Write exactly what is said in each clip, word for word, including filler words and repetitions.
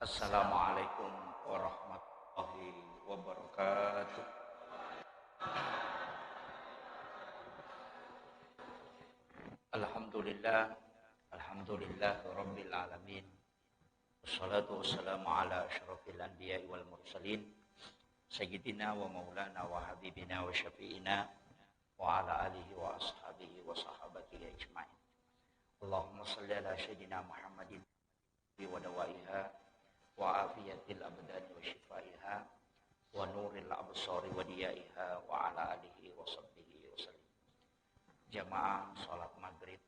Assalamualaikum warahmatullahi wabarakatuh. Alhamdulillah, alhamdulillah rabbil alamin. Wassalatu wassalamu ala asyrafil anbiya'i wal mursalin, sayyidina wa maulana wa habibina wa syafi'ina wa ala alihi wa ashabihi wa sahabatihi ajma'in. Allahumma salli ala sayyidina Muhammadin wa dawaiha wa afiyatil abdani wa syifaiha wa nuril absari wa diyaiha wa ala alihi wa sahbihi wa sallim. Jamaah salat maghrib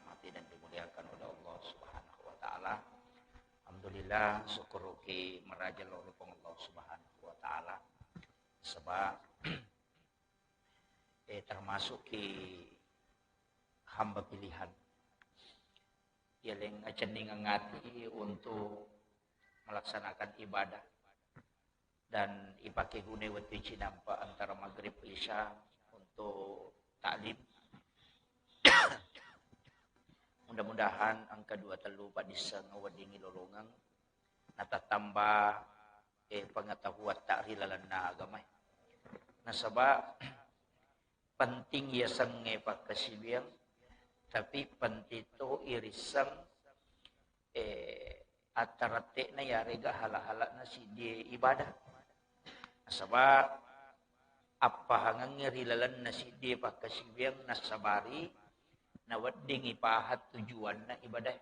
mati dan dimuliakan oleh Allah Subhanahu wa taala. Alhamdulillah, syukuruki maraja lao ri Puang Allah Subhanahu wa taala. Sebab eh, termasuk ki hamba pilihan. Yaleng acenningeng ati untuk melaksanakan ibadah dan ipake gune wettu cinampa antara maghrib isya untuk taklim. Mudah-mudahan engka dua tellu paddisseng weddingngi lolongeng natattamba eh, pengetahuan ta ri lalenna agama. Nasaba penting yasengnge pakkasiwiang, tapi penting to irisseng eh, attaratte'na yarega hala-hala'na siddie ibadah. Nasaba appahangengnge ri lalenna siddie pakkasiwiang nassabari naweddingi pahang tujuanna ibadah.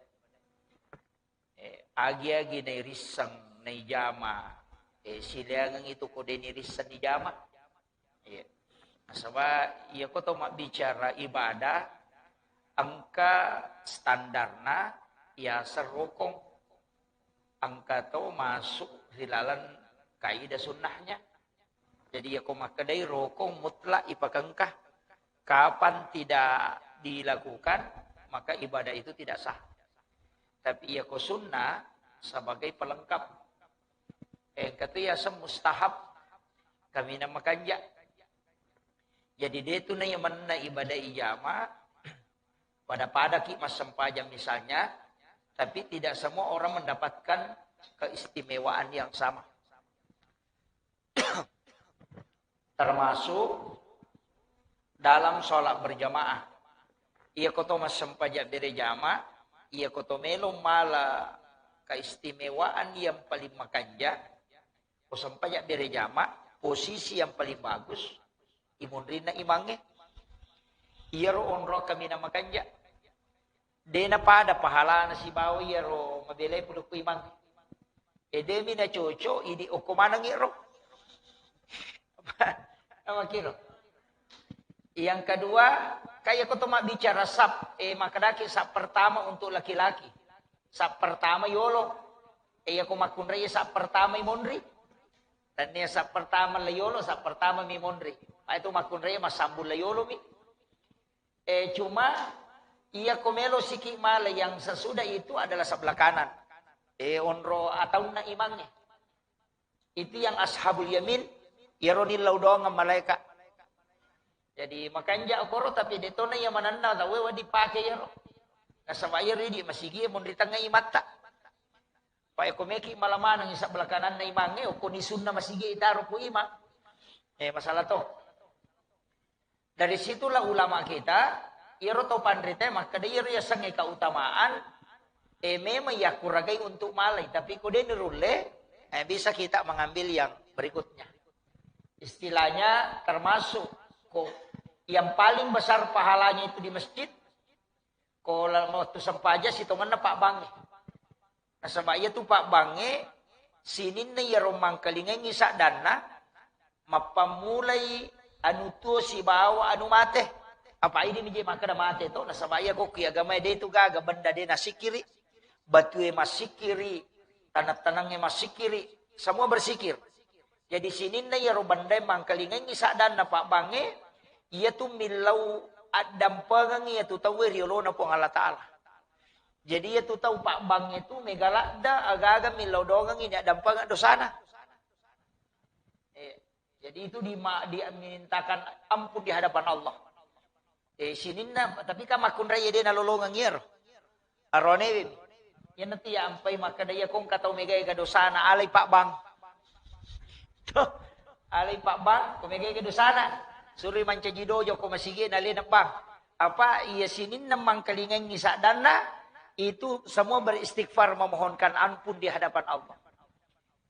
Eh, agi-agi nairisseng naijama, eh, sileangengngi tu ko de nirisseng nijama. Iya. Nasaba iya ko to mabbicara ibadah, engka standarna yaseng rokong, engka to masuk ri laleng kaidah sunnahnya. Jadi, yako makkedai rokong mutlak ipakengka, kapan tidak dilakukan, maka ibadah itu tidak sah. Tapi yako sunnah sebagai pelengkap. Eh, engka tu yaseng mustahab, kaminang makanja. Jadi, de tu na iya manna ibadah ijama, pada-pada ki massempajang misalnya, tapi tidak semua orang mendapatkan keistimewaan yang sama. Termasuk dalam sholat berjamaah. Iya koto massempajang berejama, iya koto melo mala keistimewaan yang paling makanja, ko sempajang berejama, posisi yang paling bagus, imunrinna imangnge. Iyaro onro kaminang makanja. Dena pada pahalana sibawa iyaro mabelai pudukku imang. Edemi na cocok, idi okko maneng iro. Apa kiro? Yang kedua, kayak kau bicara sap, eh, makadaki sap pertama untuk laki-laki. Sap pertama yolo. Eh, aku makunrai sap pertama imonri. Dan nia sap pertama le yolo, sap pertama mi monri. Ah, itu makunrai masambul le yolo mi. Eh, cuma iya ko melo siki male yang sesudah itu adalah sebelah kanan. Eh, onro ataunna imangnge. Itu yang ashabul yamin, iyaro nillau doang malaikat. Jadi makanja koro tapi detona iya manenna tawe wadi pake iyaro. Nasaba iyaro idi masigi monri tengnga imatta. Pae ko meki mala maneng sebelah kananna imangnge, okko ni sunna masigi itaro ko imang. Eh, masalah to. Dari situlah ulama kita, iyaro tau panrita makkeda iyaro yasengnge keutamaan, eh, memang yakkuragai untuk malai, tapi ko de nirulle, eh, bisa kita mengambil yang berikutnya. Istilahnya termasuk ko yang paling besar pahalanya itu di masjid, ko la-, waktu sempajang sitongenna pabbangnge. Nasaba iyatu pabbangnge sininna iyaro mangkalingengngi saddanna, mappammulai anu tuo sibawa anu mate. Apa idi mije makkeda mate to, nasaba iya ko ki agamae de tu gaga benda de nasikiri, batue masikiri, tanang-tanangnge masikiri, semua bersikir. Jadi sininna iyaro bendae mangkalingengngi saddanna pabbangnge, iyatu millau addampengengngi iyatu tauwe ri olona Puang Allah Ta'ala. Jadi iyatu tau pabbangnge tu mega ladda agaga millau dongengngi ni addampengeng dosana. Eh, jadi itu di ma-, dimintakan ampun di hadapan Allah. Eh, sininna, tapi kan makkunrai de nalolongeng iyaro. Aronewe. Iyanatu iya ampai makkeda, iya ko engka tau mega-ega dosana, alai pabbang. Tuh, alai pabbang, ko mega-ega dosana. Suroi mancaji dojo ko masigi na lena bang. Apa iya sininna mangkalingengi saddanna, itu semua beristighfar, memohonkan ampun di hadapan Allah.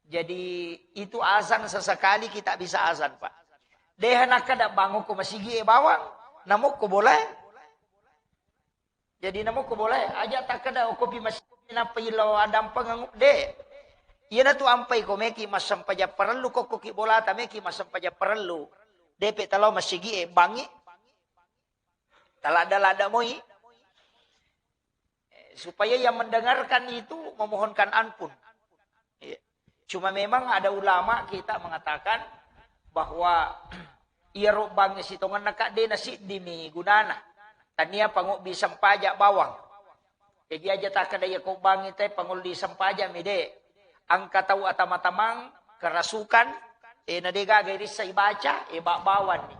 Jadi itu azan sesekali kita bisa azan, Pak. Deha nakkeda bang ko masigi e bawang, namo ko bola e. Jadi namo ko bola e, aja takkeda okko pi masigi nappa ilo adampeng angu de. Iyanatu ampai ko meki massempajang parellu, kokkoki bolata meki massempajang parellu. Depe talao masigi e bangi. Talada-lada moi. Eh, supaya yang mendengarkan itu memohonkan ampun. Iya. Cuma memang ada ulama kita mengatakan bahwa iyaro bangnge sitongenna ka de nasiddimi gunana. Tania pangobbi sempajang bawang. Jadi aja takkeda iya ko bangnge te pangolli sempajang mi de. Engka tau atama-tamang kerasukan, eh, na de gaga irissa ibaca, eh, ba-, bawang ni.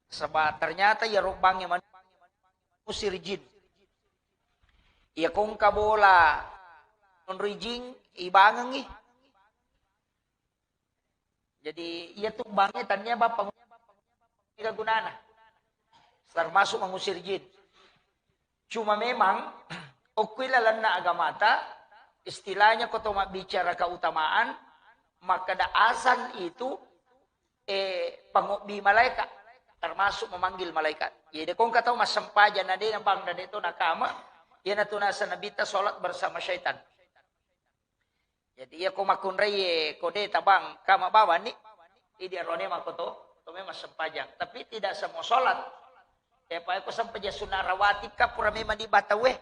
Sebab ternyata iyaro bangnge man-, usir jin. Iya ko engka bola nonroi jin ibangengi. Jadi iya tu bangnge tania bappa mega gunana. Termasuk mengusir jin. Cuma memang okkui lalenna agamata, istilahnya ko to mabbicara keutamaan, makkeda azan itu, eh, pangobbi malaika, termasuk memanggil malaikat. Jadi ko engka tau massempajang na de nabang na de to nakama, iyanatu nasa nabitta sholat bersama syaitan. Jadi iya ko makkunrai e, ko de tabang kama bawang ni, idi arone mako to, to memang sempajang. Tapi tidak semua sholat. Eh, pa ko sempajang sunat rawatib ka pura memang di batau e.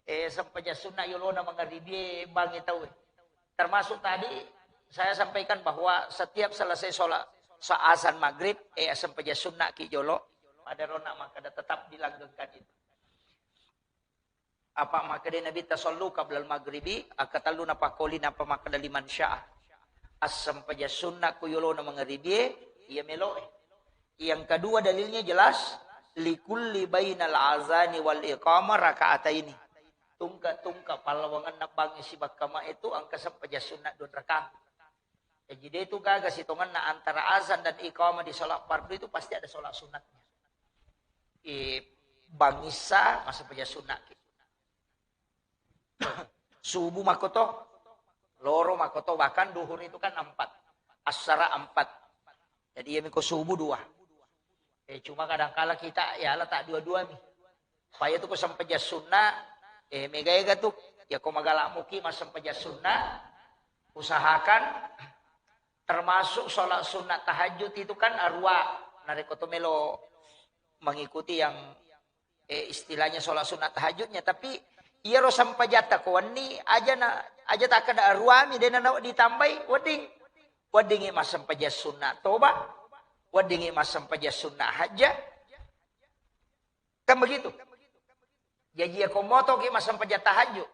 Eh, sempajang sunat yolona mangaribi e bangi tau e. Termasuk tadi saya sampaikan bahwa setiap selesai sholat, sa-, azan maghrib, eh, sempajang sunat ki jolo, pada rona maka tetap dilanggengkan itu. Apa makkeda Nabitta, "Sallu qablal maghribi," akkatellu napakkoli, napa makkeda, "Liman syaa." Assempajang sunna ku yolona mangaribie, iya meloe. Yang kedua dalilnya jelas, "Likulli bainal azani wal iqamah rakaataini." Tungka-tungka pallawangenna bangnge sibakka mae tu engka sempajang sunna dua rakaat. Jadi de tu gaga sitongenna antara azan dan iqamah di sholat fardu itu pasti ada sholat sunatnya. Eh, bangissa masa paja sunat ki. Subuh makoto, loro makoto, bahkan duhur itu kan empat, asara empat. Jadi ya miko subuh dua. Eh, cuma kadangkala kita ya ala tak dua-dua mi. Paya tu ko sempajang sunna, eh, mega-ega tu. Ya ko magala muki mas sempajang sunna, usahakan termasuk sholat sunat tahajud itu kan arua. Narekko to melo mengikuti yang, eh, istilahnya sholat sunat tahajudnya, tapi iyaro sempajatta ko wenni aja na, aja takkeda aruami, dena na ditambai, wedding, weddingi massempajang sunat toba, weddingi massempajang sunat hajja. Kan begitu? Jaji ya ko motoki massempajang tahajud,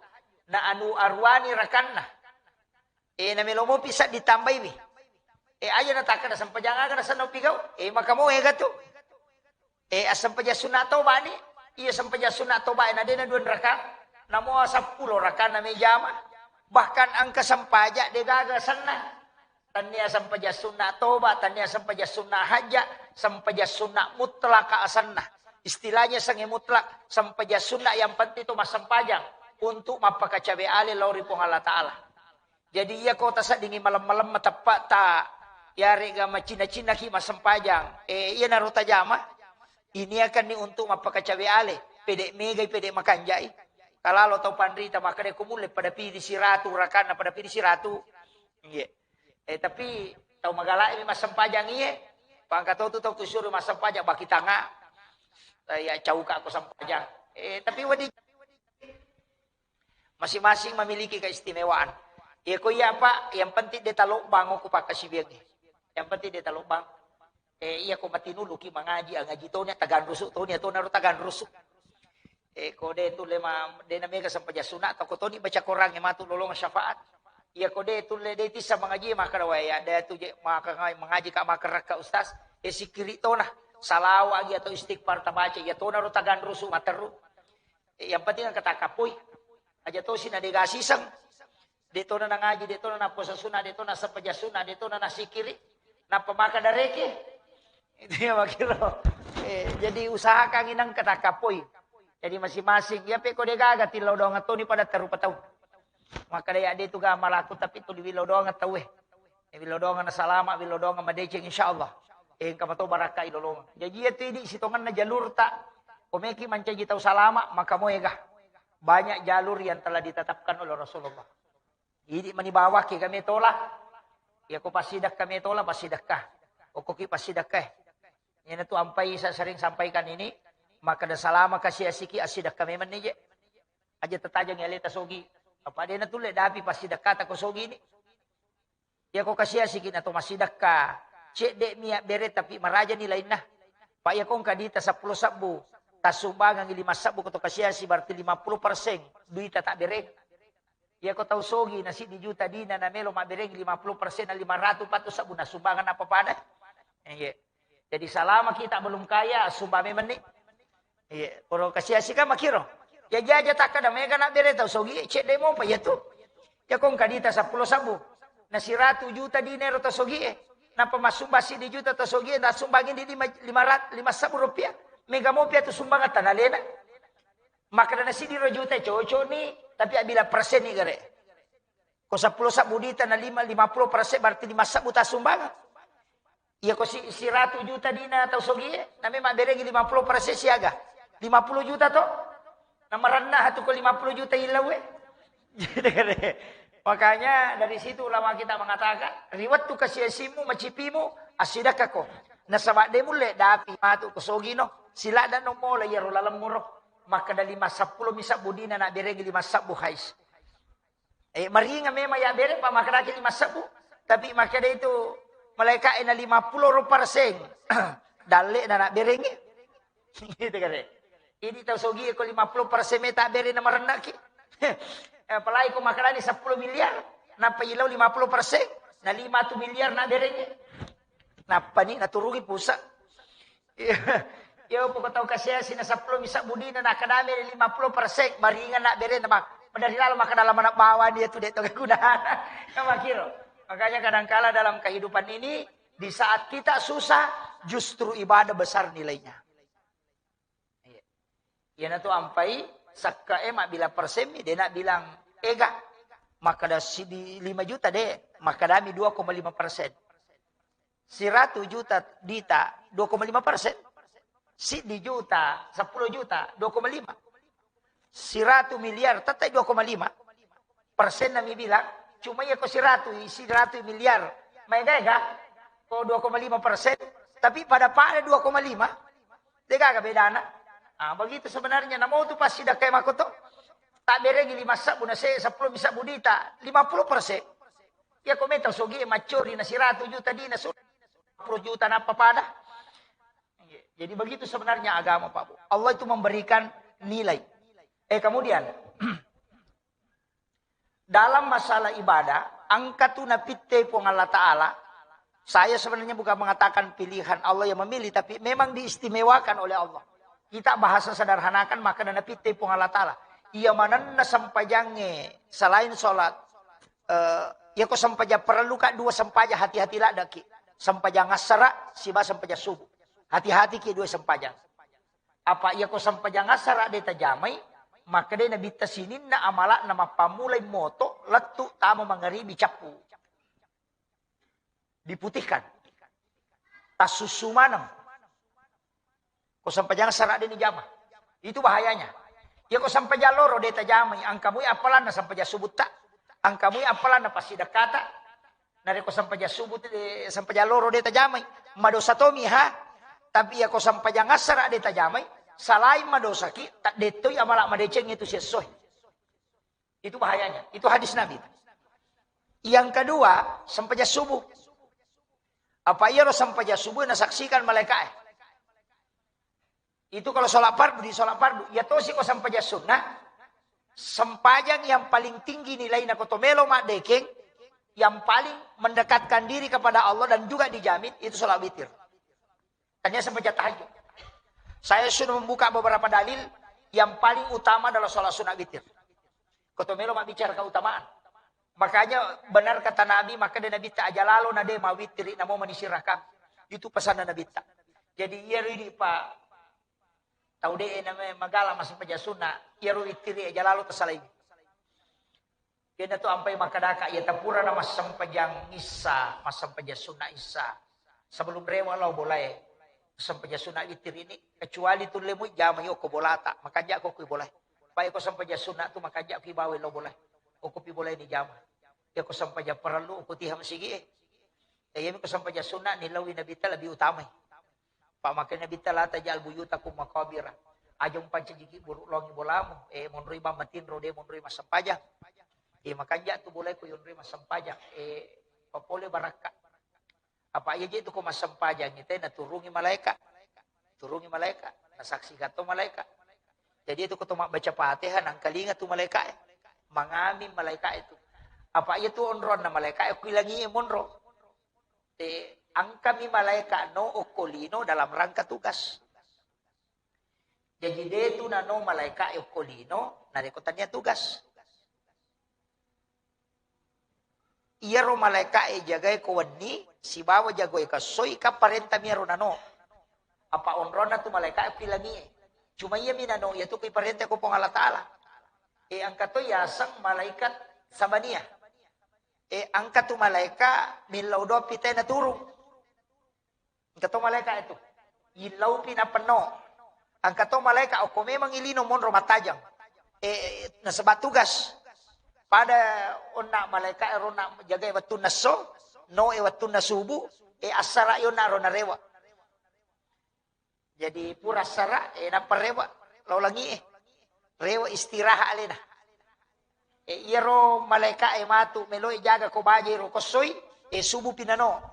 na anu aruani rakanna. Eh, na melo mopi sa ditambaiwi. Eh, aja na takkeda sempajang aga na senna upigau. Eh, maka mo ega tu. Eh, assempajang sunat toba ni. Iya sempajang sunat toba na dena dua raka. Namo seppulo raka na mejama. Bahkan engka sempajang de gaga senna. Tania sempajang sunna toba, tania sempajang sunna hajja, sempajang sunna mutlak asenna. Istilahnya sange mutlak, sempajang sunna yang penting itu massempajang untuk mappakacawe ale lao ri Puang Allah Ta'ala. Jadi iya ko taseddingi malem-malem mateppa ta, yarega macina-cinaki massempajang. Eh, iya naro tajama, ini akan ni untuk mappakacawe ale, pede megai, pede makanjai. Kalalo tau panrita makkeda ko mulle pada pidi siratu, rakanna pada pidi siratu. Iya. Eh, tapi tau magala'i massempajang iye. Pangka tau tu tau kusuru massempajang baki tanga. Eh, ya cauka ko sempajang. Eh, tapi wedding masing-masing memiliki keistimewaan. Iya ko iya apa, yang penting de talobbang ko pakkasiwiangnge. Yang penting de talobbang. Eh, iya ko matinuluki mangaji, angaji tonia taganrusu tonia tonaro taganrusu. Eh, ko de tulle ma, de na mega sempajang sunat, atau ko toni baca Quran e matu lolong syafaat. Iya ko de tulle de tissa mangaji maka waya de tu je maka ngai-, mangaji ka maka rakka ustaz. Eh, sikiri tona. Salawa agi atau istighfar tabaca, iya tonaro taganrusu materru. Eh, yang penting engka takapoi. Aja tosi na dega siseng. De tona na ngaji, de tona na puasa sunna, de tona sempaja sunna, de tona na sikiri. Nappa maka dareke. Itu ya makiro. Eh, jadi usahakan inang kata kapoi. Jadi masing-masing. Ya peko de gaga tillau doang toni pada terupa tau. Maka de ya de tu ga malaku tapi tu diwilau doang tau eh. Eh, wilodongan na salama, wilodongan madeceng, insyaallah. Eh, engka mato barakka ilolongan. Jaji, iya tu idi sitongenna jalurta. Komeki mancaji tau salama, maka moega. Banyak jalur yang telah ditetapkan oleh Rasulullah. Idi mani bawaki kami tola. Ya ko pasidakka me tola, pasidakka. Okoki pasidakka eh. Iyana tu ampai sa sering sampaikan ini, maka da salama kasi asiki asidakka memang ni je. Aja tatajang aleta sogi. Apa dena tulle dapi pasidakkata ko sogi ni. Iya ko kasiasiki na to massidakka, cedde mi abbere tapi marajani lainna. Pa iya ko engka dita seppulo sebbu, tassumbangangi lima sebbu ko to kasiasi, berarti lima puluh persen duita tabbereng. Iya ko tau sogi na siddi juta dina na melo mabbereng lima puluh persen na lima ratu patu sebbu na sumbangan apa pada. Iya. Jadi salama kita belum kaya, sumba memang ni. Iya, poro kasiasi kan makiro. Ya jaja takkada mega na bere tau sogi, cedde mopa iya tu. Ya ko engka dita seppulo sebbu. Na siratu juta dina ero tau sogi e. Napa masumba siddi juta tau sogi e, na sumbangi di lima, lima rat-, lima sebbu rupiah. Mega mopi atu sumbangan tanalena. Maka na siddi ro juta cocok ni, tapi abila persen ni gare. Ko seppulo sebbu dita na lima, lima puluh persen berarti lima sebbu tasumbangan. Iya ko si-, siratu juta dina tau sogie, na memang berengi lima puluh persen siaga. Lima puluh juta to? Na marenna hatu ko lima puluh juta ilawe. Makanya dari situ ulama kita mengatakan, riwettu kasiasimu, macipimu, asidakako. Nasaba de mulle dapi matu ko sogino, silada no mola iyaro lalemmuro. Maka da lima seppulo mi sebbu dina na berengi lima sebbu hais. Eh, maringa memang ya bere pa makkedaki lima sebbu, tapi makkeda itu malaika ena lima puluh ro persen. Dalle na nak berengi. Gitu kan. Ini tau sogi ko lima puluh persen meta bere na marennaki. Apalagi ko makkedani seppulo miliar, napa ilau lima puluh persen, na lima tu miliar na berengi. Napa ni naturungi pusat. Iya, iya, poko tau kasiasi na seppulo mi sebbu dina na kadame lima puluh persen, maringan na bere na bang. Madari lalo maka dalam anak bawah dia tu de to guna. Kan makiro. Makanya kadangkala dalam kehidupan ini, di saat kita susah, justru ibadah besar nilainya. Iya. Iya na tu ampai sakka e mabbila persen mi, de na bilang ega. Maka da sidi lima juta de, maka dami dua koma lima persen. Siratu juta dita, dua koma lima persen. Siddi juta, seppulo juta, dua koma lima. Siratu miliar, tetap dua koma lima persen nami bilang, cuma iya ko siratu, siratu miliar, maega-ega, ko dua koma lima persen, tapi pada-pada dua koma lima, degaga bedana. Ah, begitu sebenarnya, namo tu pasti dakai makoto, tak beregi lima sebbu na se, seppulo mi sebbu dita, lima puluh persen. Iya ko meta sogi macori na siratu juta dina, su-, seppulo juta napa pada. Jadi begitu sebenarnya agama, Pak Bu. Allah itu memberikan nilai. Eh, kemudian, dalam masalah ibadah, engka tu napitte Puang Allah Ta'ala. Saya sebenarnya bukan mengatakan pilihan Allah yang memilih, tapi memang diistimewakan oleh Allah. Kita bahasa sederhanakan, maka napitte Puang Allah Ta'ala. Iya manenna sempajangnge selain sholat, eh, iya ko sempajang perlu ka dua sempajang, hati-hati ladaki. Sempajang assara, siba sempajang subuh. Hati-hati ki dua sempajang. Apa iya ko sempajang assara de tajamai, maka de nabitta sininna amalakna mappammulai moto, lettu tama mangaribi cappu. Diputihkan. Tassussu maneng. Ko sempajang assara de ni jama. Itu bahayanya. Iya ko sempajang loro de tajamai, angkamui appalanna sempajang subutta, angkamui appalanna passidakkata, narekko sempajang subuh, eh, sempajang loro de tajamai, madosa tomi ha. Tapi iya ko sempajang assara de tajamai, salain madosaki, tak dettoi amala madeceng itu siessoe. Itu bahayanya. Itu hadis Nabi. Yang kedua, sempajang subuh. Apa iyaro sempajang subuh nasaksikan malaikae? Itu kalau sholat fardu, di sholat fardu. Iya tosi ko sempajang sunnah, sempajang yang paling tinggi nilaina ko to melo maddekeng, yang paling mendekatkan diri kepada Allah dan juga dijamin, itu sholat witir. Tanya sempajang tahajud. Saya sudah membuka beberapa dalil, yang paling utama adalah sholat sunat witir. Ko to melo mabbicara keutamaan. Makanya benar kata Nabi, maka de Nabi ta aja lalo na de mawittiri namo manisi rakang. Itu pesanna Nabi ta. Jadi iya ridi pa tau de na me magala massempajang sunna, iya ro wittiri aja lalo tasalai. Kena tu ampai makadaka iya tapura na massempajang issa, massempajang sunna issa. Sebelum rewa lao bolae, sempajang sunna witir ini, kecuali tullemu jama yoko bolata, makanja ko kui bolae. Pai ko sempajang sunna tu makanja kui bawa lao bolae. Oko pi bolae ni jama. Ya ko sempajang parellu, oko tiha masigi e. Ya, iya mi ko sempajang sunna ni lawi Nabi ta lebih utamai. Pak makai Nabi ta la tajal buyutakum maqabira. Aja umpancaji ki buruk longi bolamu, eh, monroi bamma tinro de monroi massempajang. Eh, makanja tu bolae ko yonroi massempajang. Eh, papole barakka. Apa iya je tu ko massempajang ite naturungi malaika. Turungi malaika. Nasaksikan to malaika. Jadi itu ko to mabbaca Fatihah nangkalinga tu malaika e. Mangami malaika itu. Apa iya tu onronna malaika e kuilangi e monro. Te angkami malaika no okko lino dalam rangka tugas. Jadi de tu nano malaika e okko lino narekko tania tugas. Iyaro malaika e jagae ko wenni sibawa jagoe ko essoi, kan parenta mi iyaro nano. Apa onronna tu malaika e pilangi e. Cuma iya mi nano iya tu ko iparenta ko Puang Allah Taala. E angka to yaseng malaikat Sabaniyah. E angka tu malaika millau doang pitae naturung. Engka to malaika itu. Illaupi napenno. Engka to malaika okko memang ilino monro mattajang. Eh, nasaba tugas. Pada onna malaika ero na jagai wettunna esso, no e wettunna subuh, eh, assara onna ro narewa. Jadi pura assara, eh, nappa rewa lao langi e. Rewa istirahat alena. Eh, iyaro malaika e matu melo e jaga ko baje ro kossoi, eh, subuh pinano.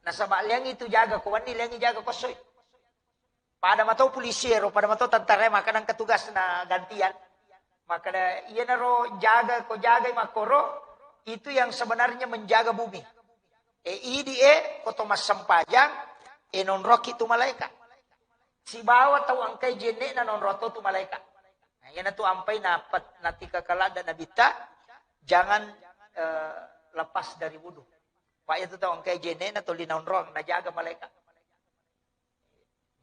Nasaba liangi tu jaga ko wenni, liangi jaga ko essoi. Pada mato polisi ero, pada mato tentara e, maka nangka tugas na gantian. Maka iyanaro jaga ko jagai makkoro, itu yang sebenarnya menjaga bumi. E idi e, ko to massempajang, e nonroki tu malaika. Sibawa tau engkai jenne na nonro to tu malaika. Nah, iyana tu ampai na natika kaladda Nabitta, jangan, eh, lepas dari wudu. Pak itu tau engkai jenne na toli naonrong, najaga malaika.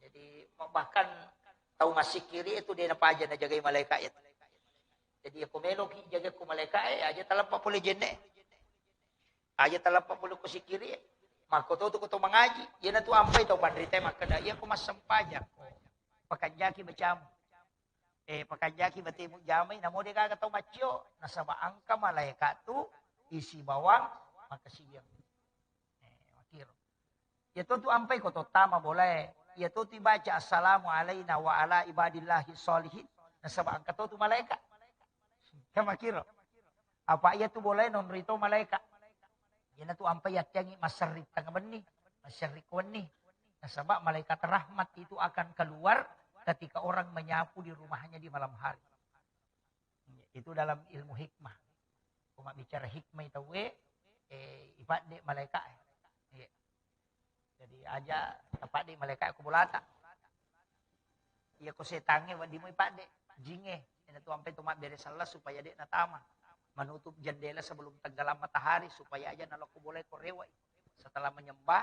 Jadi bahkan tau massikkiri itu de napaja najagai malaika itu. Jadi ko meloki jaga ku malaika e, aja taleppa pole jenne. Aja taleppa pole ko sikkiri e. Makko to tu ko to mangaji, iyana tu ampai tau panrita makkeda, iya ko massempajang ko. Pakanjaki bacamu. Eh, pakanjaki batemu jamai, namo de gaga tau maccio, nasaba angka malaika tu isi bawang makasiwiang. Eh, makiro. Iya to tu ampai ko to tama bolae. Iya to tu ibaca assalamu alaina wa ala ibadillahi sholihin. Nasaba angka to tu malaika. Kan makiro. Apa iya tu bolae nonroi to malaika. Iyana tu ampai yattiangi masserri tengnga benni, masserri ko wenni. Nasaba malaikat rahmat itu akan keluar ketika orang menyapu di rumahnya di malam hari. Itu dalam ilmu hikmah. Ko mabbicara hikmah tauwe, eh, ipadde malaika e. Iya. Jadi aja tapadde malaika ko bolata. Iya ko setangnge wedding moi padde, jingnge. Ena tu ampai tu mabbere sella supaya de natama. Menutup jendela sebelum tenggelam matahari supaya aja nalokko bolae ko rewai. Setelah menyembah,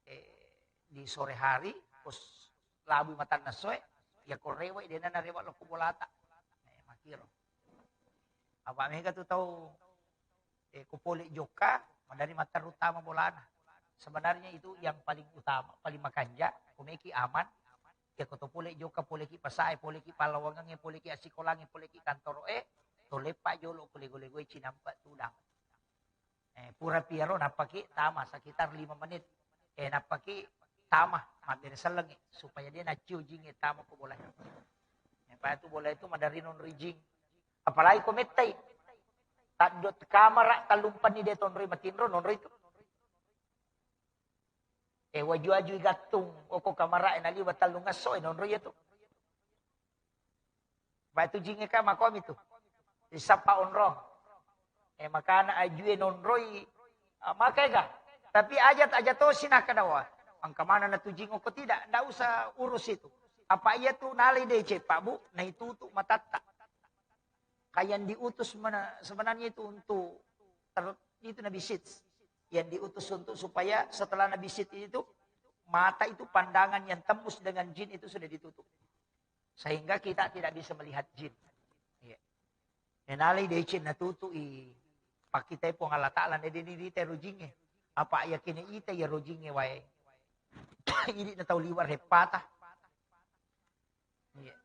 eh, di sore hari, terus labui matanna essoe, iya ko rewai dena narewa lokko bolata. Eh, makiro. Apa mega tu tau, eh, ko pole jokka, madari matteru tama bolana. Sebenarnya itu yang paling utama, paling makanja, ko meki aman, ya ko to pole jokka, poleki pasae, poleki pallawangengnge, poleki assikolangnge, poleki kantoroe, to leppa jolo ko lego-legoe cinampa tudang. Eh, pura piaro nappaki tama sekitar lima menit. Eh, nappaki tama, mabbere sellengngi, supaya de naccio jingnge tama ko bola. Eh, pa itu bola itu madari nonroi jing. Apalagi ko mettai. Taddo kamara tallumpanni de tonroi matinro, nonroi tu. Eh, waju-waju igattung, oko kamara e naliwa tallung esso, eh, nonroi tu. Batu jingnge ka makomi tu. Disappa onrong. Eh, makana ajue nonroi, ah, maka ega. Tapi aja, aja tosi nakadawa. Angka mana na tu jing oko tidak, ndak usah urus itu. Apa iya tu nalai dece, Pak Bu, naitutu matatta. Yang diutus mana, sebenarnya itu untuk ter, itu Nabi Syit. Yang diutus untuk supaya setelah Nabi Syit itu, mata itu, pandangan yang tembus dengan jin itu sudah ditutup. Sehingga kita tidak bisa melihat jin. Iya. Menalai deceng natutu i pakkitai Puang Allah Ta'ala, ne deni dita ero jingnge. Apa yakin ita ya ero jingnge wae. Idi na tau liwa' reppata. Iya.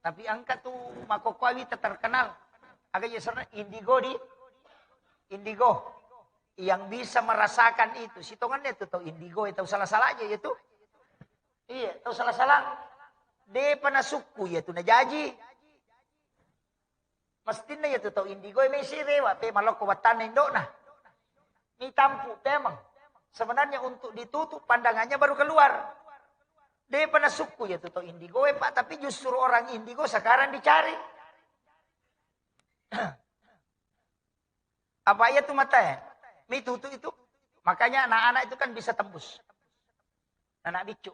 Tapi engka tu makkokkoe wita terkenal. Aga je sebenarnya indigo di, indigo. Yang bisa merasakan itu. Sitongannya tu tau indigo, tau salah-salah aja itu. Iya, tau salah-salah. Depa nasukku ya tu najaji. Mestinna ya tu tau indigo e mesi rewa, pe malokko wattanna indokna. Mitampu pemang. Sebenarnya untuk ditutup pandangannya baru keluar. Depa nasukku ya tu tau indigo e, Pak, tapi justru orang indigo sekarang dicari. Apa iya tu mata e? Mitutu itu. Makanya anak-anak itu kan bisa tembus. Anak biccu.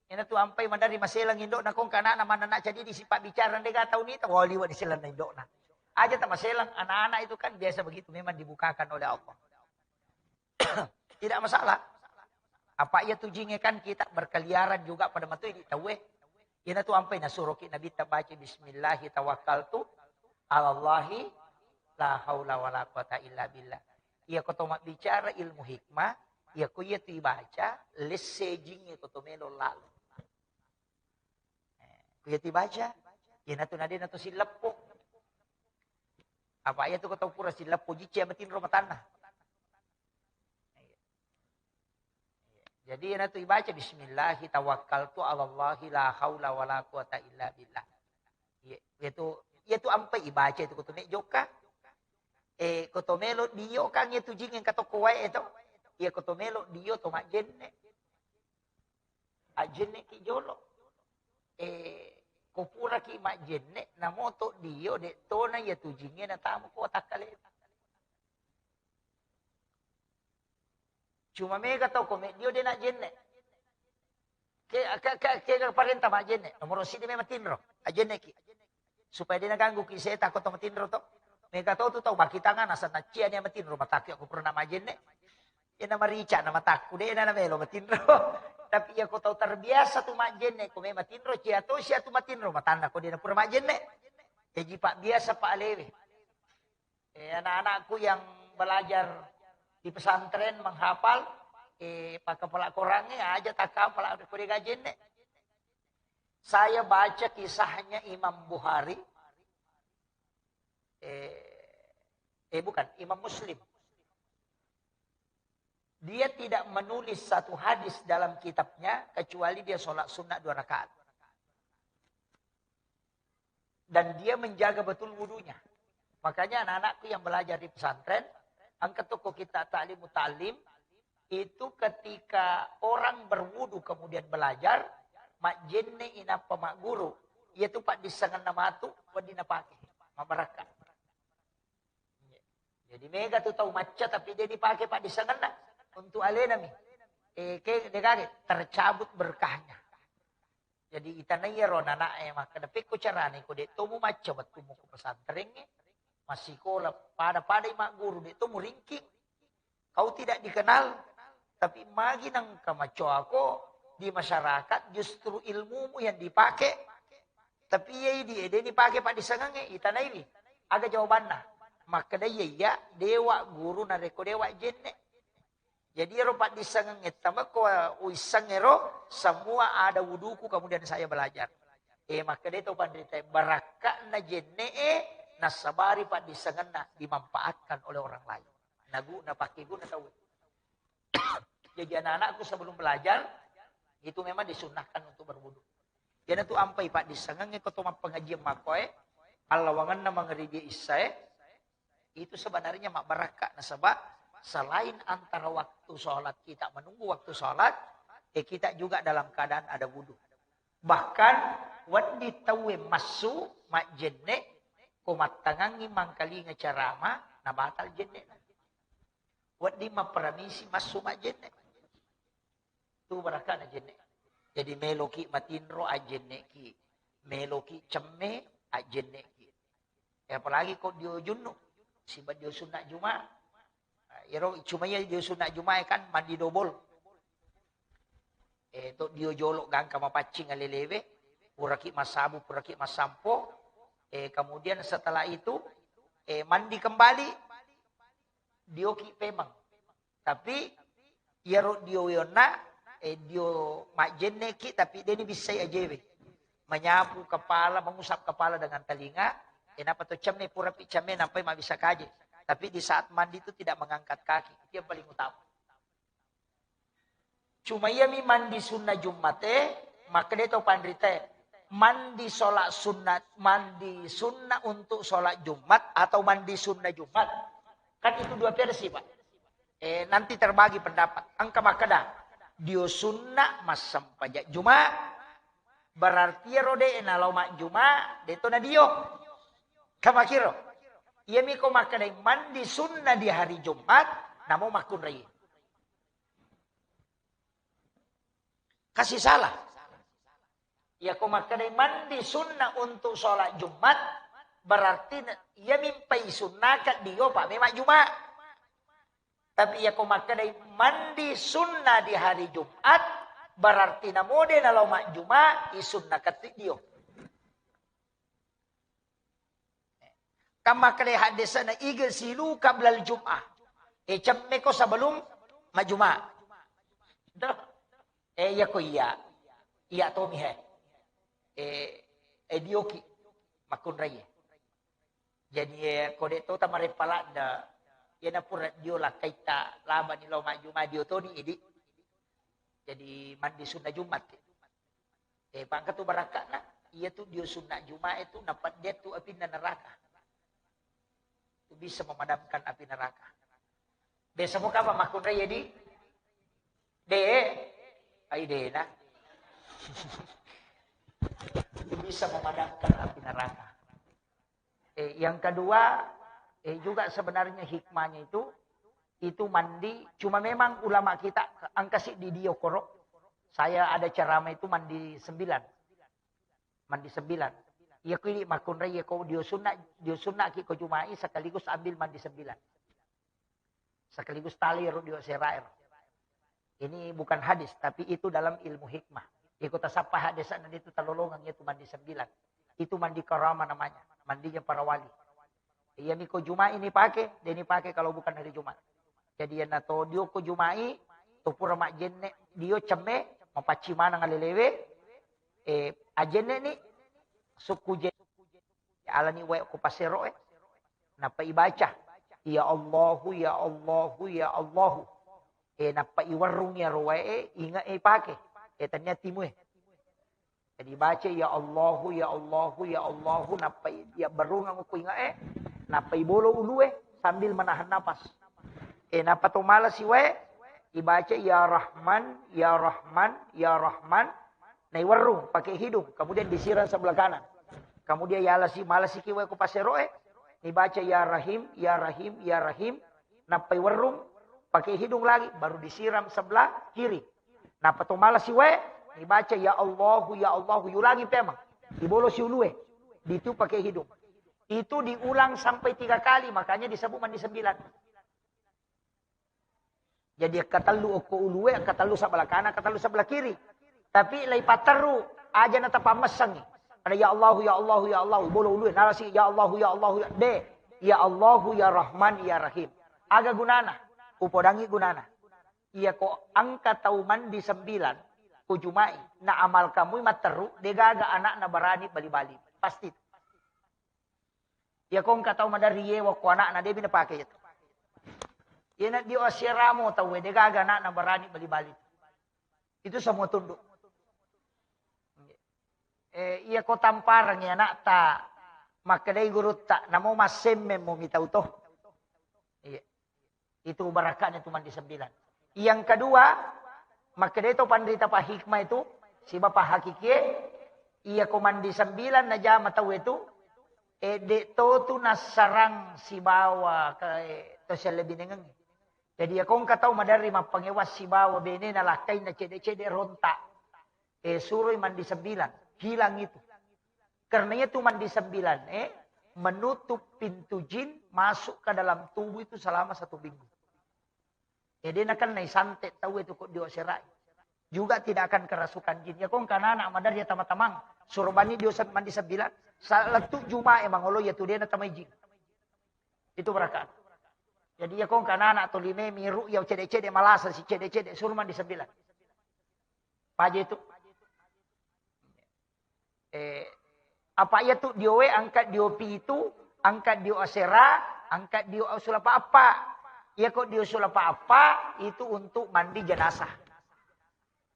Ina tu ampai madari maselang indokna, kong kana anak mana anak jadi di sipak bicara ndega tau nita, wah liwa' di selang indokna. Aja tak maselang, anak-anak itu kan biasa begitu, memang dibukakan oleh Allah. Tidak masalah. Apa iya tu jingnge kan kita berkeliaran juga pada matu di tauwe. Ina tu ampai nasuroki Nabi ta baca bismillahi tawakkaltu alallahi la haula wala quwata illa billah. Iya ko to mabbicara ilmu hikmah, iya ko iya tu ibaca, lesse jingnge ko to melo lalo. Eh, ko iya tu ibaca, iya natu nadena to silleppo. Apa iya tu ko to pura silleppo jicce matinro matanna. Jadi iyana tu ibaca bismillahi tawakkaltu alallahi la haula wala quwata illa billah. Iya, iya tu, iya tu ampai ibaca itu ko to me jokka. Eh, ko to melo dio kan iya tu jing engka tokko wae to. Iya ko to melo dio to majjenne. Ajjenne ki jolo. Eh, ko pura ki majjenne, namo to dio de tona iya tu jingnge natamu ko takkale. Cuma mega tau ko meddio de najjenne. Ke, ke, ke, ke parenta majjenne. Nomoro siddi memang tinro. Ajjenne ki. Supaya de naganggu ki seta ko to matinro to. Mega tau tu tau bakitanga nasa naccia ni matinro matakku ko pura na majjenne. Ena marica na matakku de na melo matinro. Tapi iya ko tau terbiasa tu majjenne ko memang tinro cia to sia tu matinro matanna ko de na pura majjenne. Jaji pak biasa pak alewe. Eh, anak-anakku yang belajar di pesantren menghafal, eh, pakai pelak Qurannya aja tak hafal, ada kode gajen deh. Saya baca kisahnya Imam Bukhari, eh, eh bukan, Imam Muslim. Dia tidak menulis satu hadis dalam kitabnya kecuali dia sholat sunnah dua rakaat. Dan dia menjaga betul wudunya. Makanya anak-anakku yang belajar di pesantren, angkat toko kita taklim muta'allim, itu ketika orang berwudu kemudian belajar, majjenne inappa magguru, yaitu pak dissangenna matu, wedding napake, mabarakka. Jadi mega tu tau macca tapi de dipake pak dissangenna untuk alenami. Eh, ke, de kage tercabut berkahnya. Jadi itanai iyaro nanae makkeda, "Pekko carane ko de to mumacca wettummu ko pesantrengnge, massikola pada-padai magguru, de to muringking. Kau tidak dikenal, tapi magi nengka macoako di masyarakat justru ilmumu yang dipake." Tapi iya idi ede dipake pak dissangengnge, itanaiwi. Aga jawabanna? Makkeda iya, iya, dewa guru narekko dewa jenne. Jadi ero paddissengeng etta mekko uisseng ero semua ada wuduku kemudian saya belajar. Eh, makkeda to panrita, barakka'na jenne'e nassabari paddissengenna dimanfaatkan oleh orang lain. Nagu napakkeguna tau. Jadi anak-anakku sebelum belajar itu memang disunnahkan untuk berwudu. Jadi tu ampai paddissengengnge ko to mappengajian makkoe, allawangenna mangeri dia issae, itu sebenarnya mabbarakka nasaba selain antara waktu sholat kita menunggu waktu sholat, eh, kita juga dalam keadaan ada wudu. Bahkan wedding tauwe massu majjenne ko mattangangi mangkalinga carama na batal jenne. Wedding mapparamisi massu majjenne. Tu barakkana jenne. Jadi meloki matinro ajjenneki, meloki cemme ajjenneki. Eh, apalagi ko dio junnu, siba dio sunna Juma. Eh, iyaro cuma iya dio sunna Juma kan mandi dobol. Eh, to dio jolo gangka mapaccing alelewe, puraki massabu, puraki massampo. Eh, kemudian setelah itu, eh, mandi kembali, dioki pemeng. Tapi iyaro dio wionna, eh, dio majjenneki, tapi deni bissai ajewe. Menyapu kepala, mengusap kepala dengan telinga, eh, napa to cemme, purapi cemme, nampai mabissa kaje. Tapi di saat mandi itu tidak mengangkat kaki. Itu yang paling utama. Cuma iyami mandi sunna Jummate, makkeda to panrite, mandi sholat sunat, mandi sunna untuk sholat Jumat atau mandi sunna Jumat. Kan itu dua versi, Pak. Eh, nanti terbagi pendapat. Engka makkeda, dio sunna massempajang Juma, berarti iyaro de nalao majjuma, de to na dio. Kamakiro. Iyami ko makkeda mandi sunna di hari Jumat, namo makkunrai. Kasih salah. Iya ko makkeda mandi sunna untuk sholat Jumat, berarti na-, iya mimpai sunnaka dio pa memang Jumat. Tapi iya ko makkeda mandi sunna di hari Jumat, berarti namode nalao majjuma, i sunna katti dio. Kan makkeda haddesana, "Igsilu qablal jum'ah." Eh, cemmeko sebelum majjuma. Dah. Eh, iya ko iya. Iya tomi he. Eh, eh, dioki makkunrai. Jadi, eh, ko de to tamareppa ladde, iya na pura dio lakkaita labani lao majjuma dio toni idi. Jadi mandi sunna Jumat. Eh, pangka tu barakka'na, iya tu dio sunna Juma itu napedde tu apinna neraka. Tu bisa memadamkan api neraka. Biasa mo kapa makkunrai ya di? De, ai dena. Tu bisa memadamkan api neraka. Eh, yang kedua, eh, juga sebenarnya hikmahnya itu, itu mandi, cuma memang ulama kita angka siddi dio koro. Saya ada ceramah itu mandi sembilan. Mandi sembilan. Iya ko idi makkunrai, iya ko dio sunna, dio sunna ki ko Jumai sekaligus ambil mandi sembilan. Sekaligus tali ro dio serair. Ini bukan hadis, tapi itu dalam ilmu hikmah. Iko tasappa hadis na itu talolongang itu mandi sembilan. Itu mandi karama namanya, mandinya para wali. Iya niko Juma ini pakai, dia ini pakai kalau bukan hari Jumat. Jadi yana to dio ko Jumai, to pura majjenne dio cemme, mapacci manang alelewe, eh, ajenne ni sukku je-, alani wae ko pasero e, nappa ibaca, "Ya Allahu, ya Allahu, ya Allahu." Eh, nappa iwerrung iyaro wae e, inge e pake. Eh, tania timu e. Jadi baca, "Ya Allahu, ya Allahu, ya Allahu," nappa i-, iya berrungang ko inge e, nappa ibolo ulue sambil menahan napas. Eh, nappa to malasi wae, ibaca, "Ya Rahman, ya Rahman, ya Rahman." Naiwerrung pakai hidung, kemudian disiram sebelah kanan. Kemudian yalasi, malasi ki wae ko pasero e, nibaca, "Ya Rahim, ya Rahim, ya Rahim." Nappa iwerrung pakai hidung lagi, baru disiram sebelah kiri. Nappa to malasi wae, nibaca, "Ya Allahu, ya Allahu," yulangi pemang. Dibolosi ulue, ditu pakai hidung. Itu diulang sampai tiga kali, makanya disebut mandi sembilan. Jadi akkatellu okko ulue, akkatellu sebelah kanan, akkatellu sebelah kiri. Tapi lai patterru, aja na tapammessangi. Ada, "Ya Allahu, ya Allahu, ya Allahu," bolo ulue, nalasi, "Ya Allahu, ya Allahu, ya," de. "Ya Allahu, ya Rahman, ya Rahim." Aga gunana? Upodangi gunana. Iya ko engka tau mandi sembilan, ko Jumai, na amal kamui matteru, degaga anakna barani bali-bali. Pasti. Iya ko engka tau maderri yewa ko anakna, debi napake itu. Iyana dio asiramo tau, degaga anakna barani bali-bali. Itu semua tunduk. Eh, iya ko tampareng ya anakta, makkedai gurutta, namo massemmeng mo mitau to. Iya. Itu barakka'na itu mandi sembilan. Yang kedua, makkedai to panrita pa hikmah itu, siba pa hakikie, iya ko mandi sembilan najama tau itu, eh, de to tu nassarang sibawa ke, eh, to sellebinengeng. Jadi iya ko engka tau maderri mappangewa sibawa benena lakkainna cede-cede rontak. Eh, suroi mandi sembilan, hilang itu. Karena itu mandi sembilan, eh, menutup pintu jin masuk ke dalam tubuh itu selama satu minggu. Jadi, nakennai santet tau itu kok dio serai. Juga tidak akan kerasukan jin. Ya, kong kana anak madar ya tama-tamang. Suruh bani dio se-, mandi sembilan. Saat lettu Jumat emang olo ya tu dia na tamai jin. Itu berakat. Jadi, ya, kong kana anak to lime miru ya cede-cede malasa si cede-cede suruh mandi sembilan. Paje itu. Eh, apa iya tu diowe angkat dio pitu, angkat dio asera, angkat dio sulapa appa. Iya kok dio sulapa appa itu untuk mandi jenazah.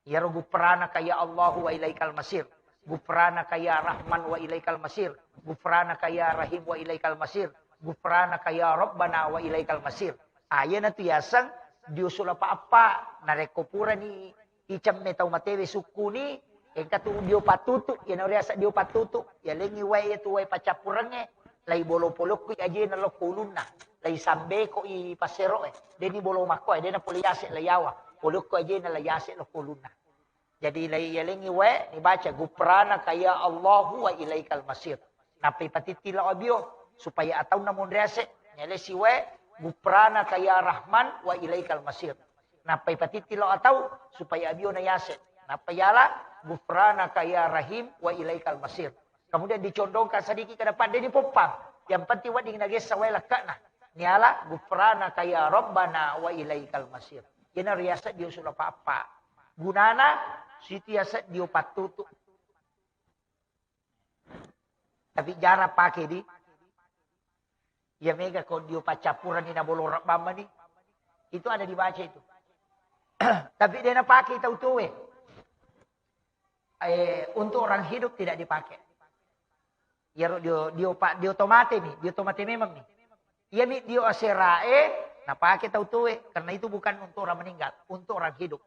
Iyaro gufranaka ya Allahu wa ilaikal masir. Gufranaka ya Rahman wa ilaikal masir. Gufranaka ya Rahim wa ilaikal masir. Gufranaka ya Rabbana wa ilaikal masir. Ayana tu yaseng dio sulapa appa. Narekko purani icemme tau matewe sukkuni, engka tu dio pattutu, iyana riaseng dio pattutu, yalengi wae iya tu wae paccappurengnge, lai bolo polokko i ajena lokko ulunna, lai sambeko i passero e, deni bolo makko e, dena pole yase lai yawa, polokko ajena lai yase lokko ulunna. Jadi lai yalengi wae, nibaca gufranaka ya Allahu wa ilaikal masir. Nappai patitti lao abio, supaya ataunna monri ase, nyalesi wae, gufranaka ya Rahman wa ilaikal masir. Nappai patitti lao atau supaya abio na yase. Nappa yala gufranaka ya Rahim wa ilaikal masir. Kemudian dicondongkan sedikit ke depan, deni poppang. Yang penting wedding nagessa wae lekkana. Niala gufranaka ya Rabbana wa ilaikal masir. Iyana riaseng dio sulapa appa. Gunana situ yaseng dio pattutu. Tapi jarang pake di. Iya mega ko dio paccappurenni na bolo rebbang mani. Itu ada dibaca itu. Tapi dia napake tau tuwe. Eh, untuk orang hidup tidak dipakai. Iyaro dio, dio pa-, dio tomate mi, dio tomate memang mi. Iya mi dio aserae, napake tau tuwe. Karena itu bukan untuk orang meninggal, untuk orang hidup.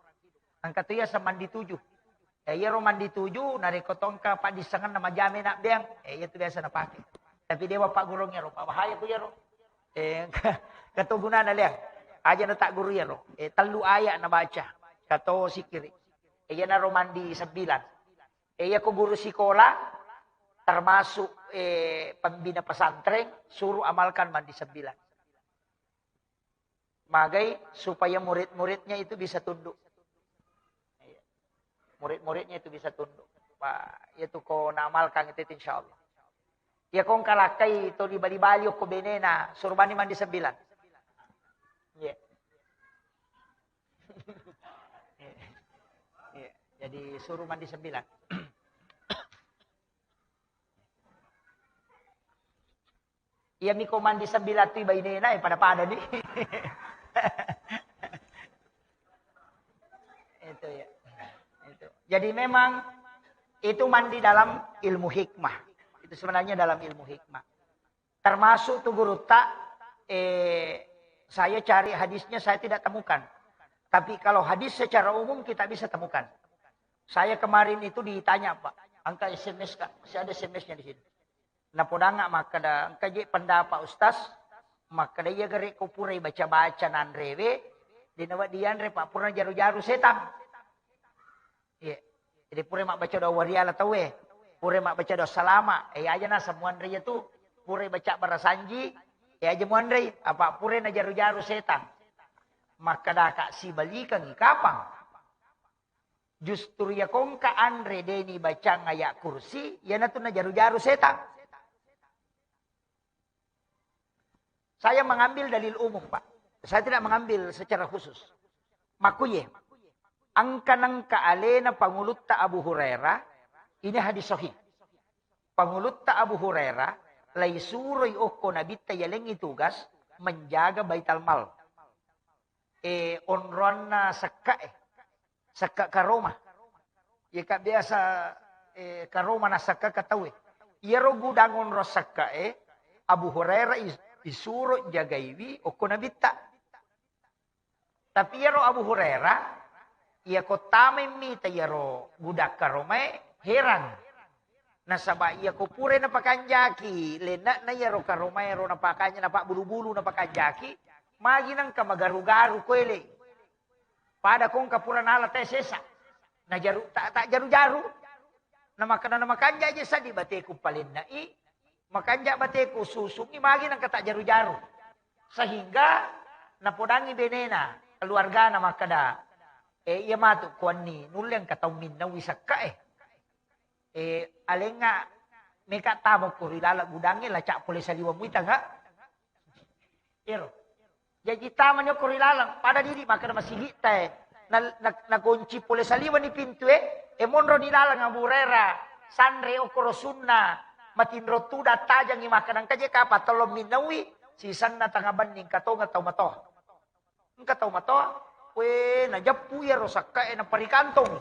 Angka tu iya semandi tujuh. Eh, iyaro mandi tuju, narekko tongka paddissengenna majame nabbeang, eh, iya tu biasa napake. Tapi dewa paggurung iyaro, pa bahaya ku iyaro. Eh, kato gunana lea. Aja na tak guru iyaro. Eh, tellu ayat nabaca. Kato sikiri. Eh, iyanaro mandi sembilan. Eh, iya ko guru sikola, termasuk, eh, pembina pesantren, suruh amalkan mandi sembilan. Magai supaya murid-muridnya itu bisa tunduk. Iya. Murid-muridnya itu bisa tunduk. Wah, itu ko naamalkan itu, itu insya Allah. Ya kong kalakkai to di Bali-Bali ko benena, suruh bani mandi sembilan. Iya. Iya. Iya. Jadi suruh mandi sembilan. Iya miko mandi sembilan tu bainena, eh, pada-pada nih. Itu ya. Itu. Jadi memang itu mandi dalam ilmu hikmah. Itu sebenarnya dalam ilmu hikmah. Termasuk tu gurutta, eh, saya cari hadisnya saya tidak temukan. Tapi kalau hadis secara umum kita bisa temukan. Saya kemarin itu ditanya, Pak, angka S M S, Kak, masih ada S M S-nya di sini. Napodanga makkeda, engka je pendapat Ustaz, makkeda iya gare ko purai baca-baca nanrewe, dena wedding yanre, Pak, pura jaru-jaru setang. Iya. Jadi pura mabbaca doa wariala tauwe, pura mabbaca doa salama, eh, aja na semua anre iya tu, pura baca barasanji, eh, aja muanre, apa pura na jaru-jaru setang. Makkeda ka sibalikangi kapang. Justru iya kongka anre deni bacang ayat kursi, iyanatu najaru-jaru setang. Saya mengambil dalil umum, Pak. Saya tidak mengambil secara khusus. Makkuye, engka nengka alena pangulutta Abu Hurairah, ini hadis sahih. Pangulutta Abu Hurairah, laisuroi okko nabitta yalengngi tugas menjaga Baital Mal. Eh, onroanna sekka e. Sakka karoma. Iya ka biasa, eh, karoma na sakka ka tauwe. Iyaro gudang onro sakka e, Abu Hurairah is-, isuro jagaiwi okko nabitta. Tapi iyaro Abu Hurairah, iya ko tamai mita iyaro gudang karomae, heran. Nasaba iya ko pura napakanjaki, lenne'na iyaro karomae ro napakanja, napabbulu-bulu napakanjaki, magi nengka magaru-garu koele. Pada kongka pura nala te sesa. Najaru, ta, ta jaru-jaru. Namakkeda namakanja je sadi bateku palenna'i. Makanja bateku, susungi magi nangka tajjaru-jaru. Sehingga napodangi benena, keluargana makkeda, "Eh, iya matu kuanni, nulle engka tau minnaui sekka e. Eh, alenga meka tamo ko ri laleng gudangnge, laca pole saliweng muita ga?" Ero. Jaji tamani okko ri laleng, pada didi makkeda masigitta e. Na, na, nagonci pole saliweng ni pintu e, e monro ni laleng Abu Hurairah, sanre okkoro sunna, matinro tudang tajengi makkeda engka je kapang tello minnaui, sisenna tengnga benni engka tongeng tau matoa. Engka tau matoa, we, najeppu iyaro sakka e naparikantongi.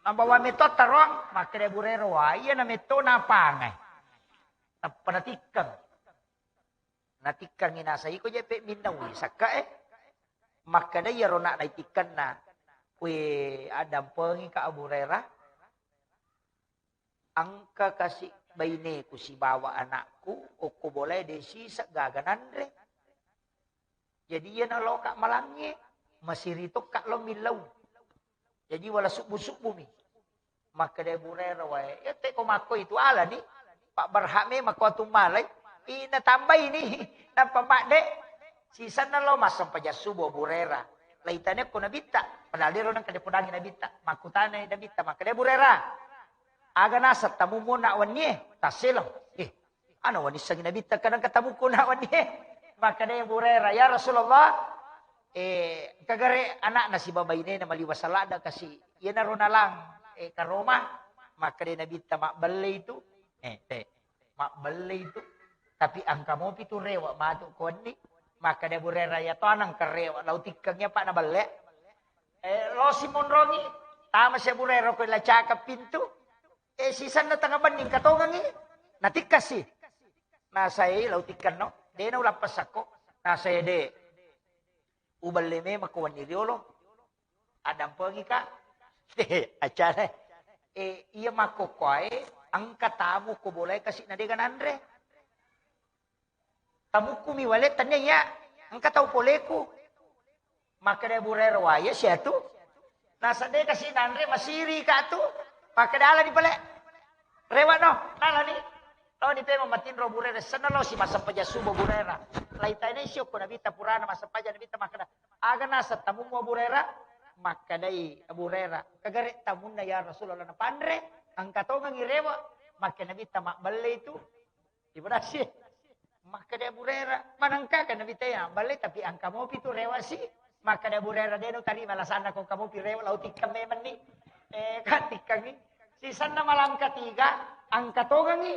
Nabawa metto taroang, makkeda Abu Hurairah, "Wa, iya na metto napangai." Tappa natikkeng. Natikkangngi naseng, "Iko je pe minnaui sakka e?" Makkeda iyaro nak naitikkenna, "We, addampengika Abu Hurairah, engka kasi baineku sibawa anakku okko bolae de siseng gaga nanre. Jadi iyana loka malangnge, masiri tokka lo millau." Jaji wala subbu-subbumi. Makkeda Abu Hurairah, "Wae, iya te ko makko itu alani, Pak Barhak memang ko atummalai, ina tambaini, nappa madde, sisenna lo massempajang subuh Abu Hurairah." Laitane ko Nabitta, padahal dero nengka dipodangi Nabitta. Makkutanai Nabitta, makkeda Abu Hurairah, "Aga naseng tamummu nak wennie?" Tasseleng. Eh, Ana wanissengngi Nabitta kadang katamukku nak wennie. Makkeda Abu Hurairah, "Ya Rasulullah, eh, kagare anakna sibawa bainena maliwa saladda kasi. Iyanaro nalang, eh, karoma." Makkeda Nabitta, "Mabbelle itu." Eh, te, mabbelle itu. Tapi engka mopi tu rewe matu ko wenni. Makkeda Abu Hurairah, "Ya to anang karewe, lau tikkeng ya Pak nabelle." Eh, lo simonrongi, tama si Abu Hurairah ko lacaka pintu. Eh, sisenna tengnga benni engka tongengngi, natikkasi. Nasae, "Lau tikkenno, de na ulappessakko." Nasae, "De, ubelle memang ko wenni riolo. Addampengika." Acana, eh, iya makkokkoe engka tamu ko bolae kasi na dega nanre. Tamukkumi wale, tennia iya, engka tau poleku. Makkeda Abu Hurairah, "Waya siatu." Nasadde kasi nanre, masiri ka tu. Makkeda, "Alani pale. Rewa no, nalani." Loni pemeng matinro Abu Hurairah, senna lo si massempajang subuh Abu Hurairah. Laitaina isi okko Nabitta purana massempajang Nabitta makkeda, "Aga naseng tamummu Abu Hurairah?" Makkedai Abu Hurairah, "Kagare tamunna ya Rasulullah napanre, engka tongengngi rewa." Makkeda Nabitta, "Mabbelle itu." Ibu nasi. Makkeda Abu Hurairah, "Manengka kan Nabitta ya, balle tapi engka mopi tu rewa si." Makkeda Abu Hurairah, "De no tarima alasanna ko engka mopi rewa, lau tikkeng memang ni." Eh, kan tikkengngi. Sisenna malang katiga, engka tongengngi.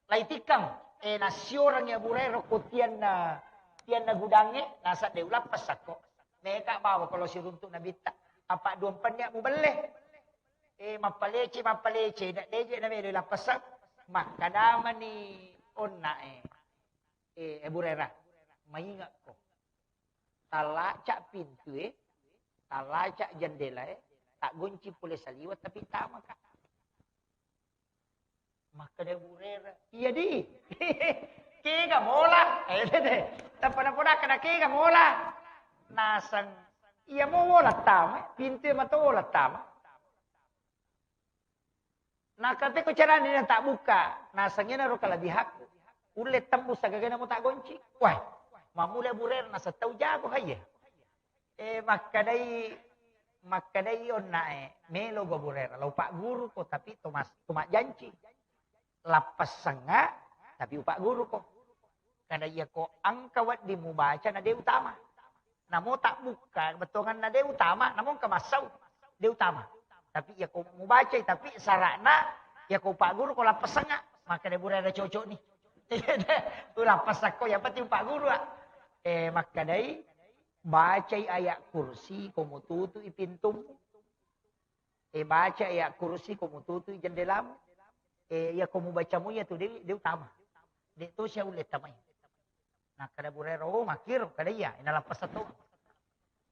Lai tikkeng. Eh, nasiorangngi Abu Hurairah ko tianna, tianna gudangnge, nasa de ulappessakko. Meka bawa kalau siruntuk Nabitta. Apa dua penyak mubelle. Eh, mappalece, mappalece, na deje na melo lappessang. Makkedamani onna e, eh, Abu Hurairah, "Maingekko. Tallaca pintu e, tallaca jendela e, taggonci pole saliweng tapi tamaka." Makkeda Abu Hurairah, "Iya di." Kega mola. Eh, tede. Tappa napodakkana kega mola. Naseng, iya mo mola tama, pintu e mato mola tama. Nakapeko carana na tabbukka, naseng iyanaro kalabihakku. Ulle tembus sagagana mo taggonci. Wah, mamula Abu Hurairah naseng tau jago, haiya. Eh, makkedai, makkedai onna e, "Melo go Abu Hurairah, lau pagguruko, tapi to mas-, to majjanci. Lappessengnga, tapi upagguruko." Kada iya ko engka wedding mubaca na de utama. Namo tabbukka bettuanganna de utama, namo engka massau de utama. Tapi iya ko mubacai, tapi sara'na iya ko upagguruko lappessengnga, makkeda Abu Hurairah cocok ni. Ulappessakko, yang penting upagguru, ah. Eh, makkedai, "Bacai ayat kursi ko mututu'i pintummu. Eh, baca ayat kursi ko mututu'i jendelamu. Eh, iya ko mubacamu iya tu de, de utama. De to sia ulle tamai." Nakkeda Abu Hurairah, "Oh, makkiro," kada iya, inalappessa to.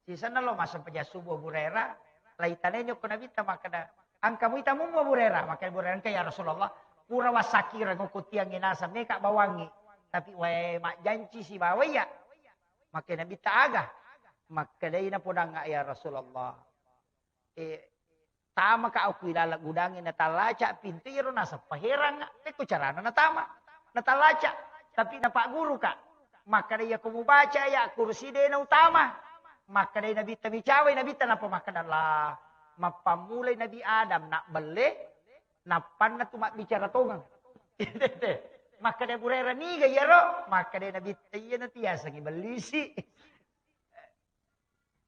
Sisenna lo massempajang subuh Abu Hurairah, laitanai jokko Nabitta makkeda, "Engka muita mummu Abu Hurairah?" Makkeda Abu Hurairah, "Engka ya Rasulullah, pura wassakireng okko tiangnge naseng meka bawangngi, tapi wae majjanci sibawa iya." Makkeda Nabitta, "Aga?" Makkedai, "Napodangnga ya Rasulullah, eh, Tama ka okko ilaleng gudangnge, natallaca pintu, iyaro naseng paherang, pekko carana natama. Natallaca, tapi napagguruka. Makkeda, iyako mubaca ayat kursi de nautama. Makkeda Nabitta, micawai Nabitta, nappa makkeda, Allah, mappammulai Nabi Adam nabbelle, nappanna tu mabbicara tongeng. Makkeda Abu Hurairah, niga iyaro? Makkeda Nabitta, iyana tu yasengnge bellisi.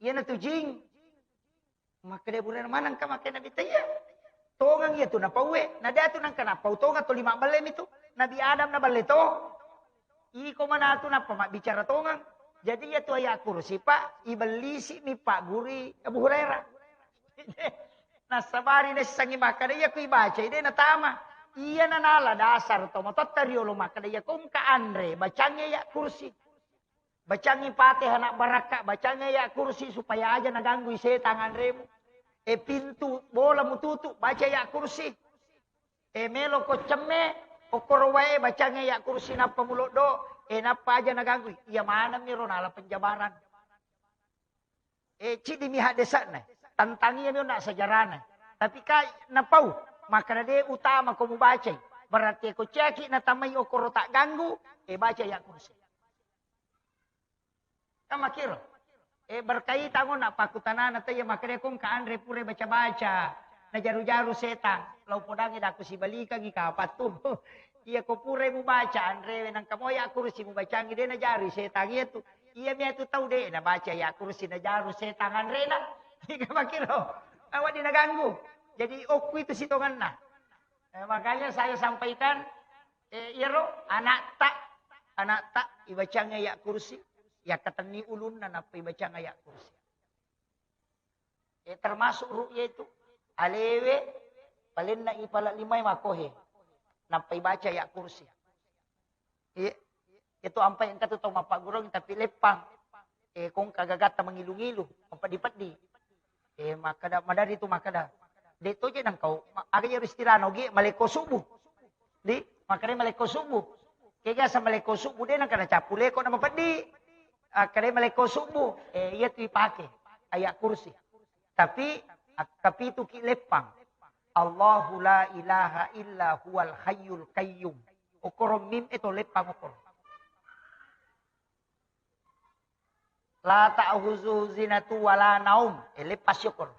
Iyana tu jing. Makkeda Abu Hurairah, manengka makkeda Nabitta, iya. Tongeng iya tu napauwe. Nada tu nengka napau tongeng, toli mabbelle mi tu. Nabi Adam naballe to. Iko manatu nappa mabbicara tongeng. Jadi iya tu ayat kursi, Pak, ibellisi mi paggurui Abu Hurairah. Nassabari naissengngi makkeda, iya ku ibacai de natama. Iya nanala dasar to matotta riolo makkeda, iya ko engka anre, bacangngi ayat kursi. Bacangngi Fatihah, nak barakka, bacangngi ayat kursi supaya aja naganggui setang anremu. E, pintu bola mututu, baca ayat kursi. E, melo ko cemme, okkoro wae, bacangngi ayat kursi nappa muloddo, e, nappa aja naganggui. Iya maneng mi ro nala penjabaran. E, ciddi mi haddesa'na, tentang iya mi onna sejarahna. Tapi kai napau, makkeda de utama ko mubacai. Berarti ko ciaki natamai okkoro tak ganggu, e, baca ayat kursi. Kan makkiro. E, berkaitan ko napakkutanana taiya makkeda ko engka anre pura baca-baca. Najaru-jaru setang. Lau podangi daku sibalikangi kapattu. Iya ko pura mubaca anrewe nangka moya kursi mubacangi de najaru setang iya tu. Iya mia tu tau de nabaca ayat kursi najaru setang anrena. Iya makkiro. Awak di naganggu. Jadi okku itu sitonganna. Eh, makanya saya sampaikan, eh, iyaro anakta, anakta ibacang ayat kursi, yakkatenni ulunna nappa ibacang ayat kursi. Eh, termasuk ru'ya itu, alewe, palenna ipala limai makohe, nappa ibaca ayat kursi. Iya. Itu ampai engka tu tau mappaggurung tapi leppang. Eh, kong kagagatta mengilu-ngilu, mempeddi-peddi. Eh, makkeda, madari tu makkeda. De to je nang kau, ma-, aga iyaro istilahna ogi, malekko subuh. Di, makkeda malekko subuh. Kega sa malekko subuh de nang kana cappu leko na mapeddi. Akkeda malekko subuh, eh, iya tu ipake. Ayat kursi. Tapi, akkapituki leppang. Allahu la ilaha illa huwal hayyul qayyum. Okkoro mim e to leppang okkoro. La ta'khuzuhu sinatun wa la naum. E, leppang okkoro.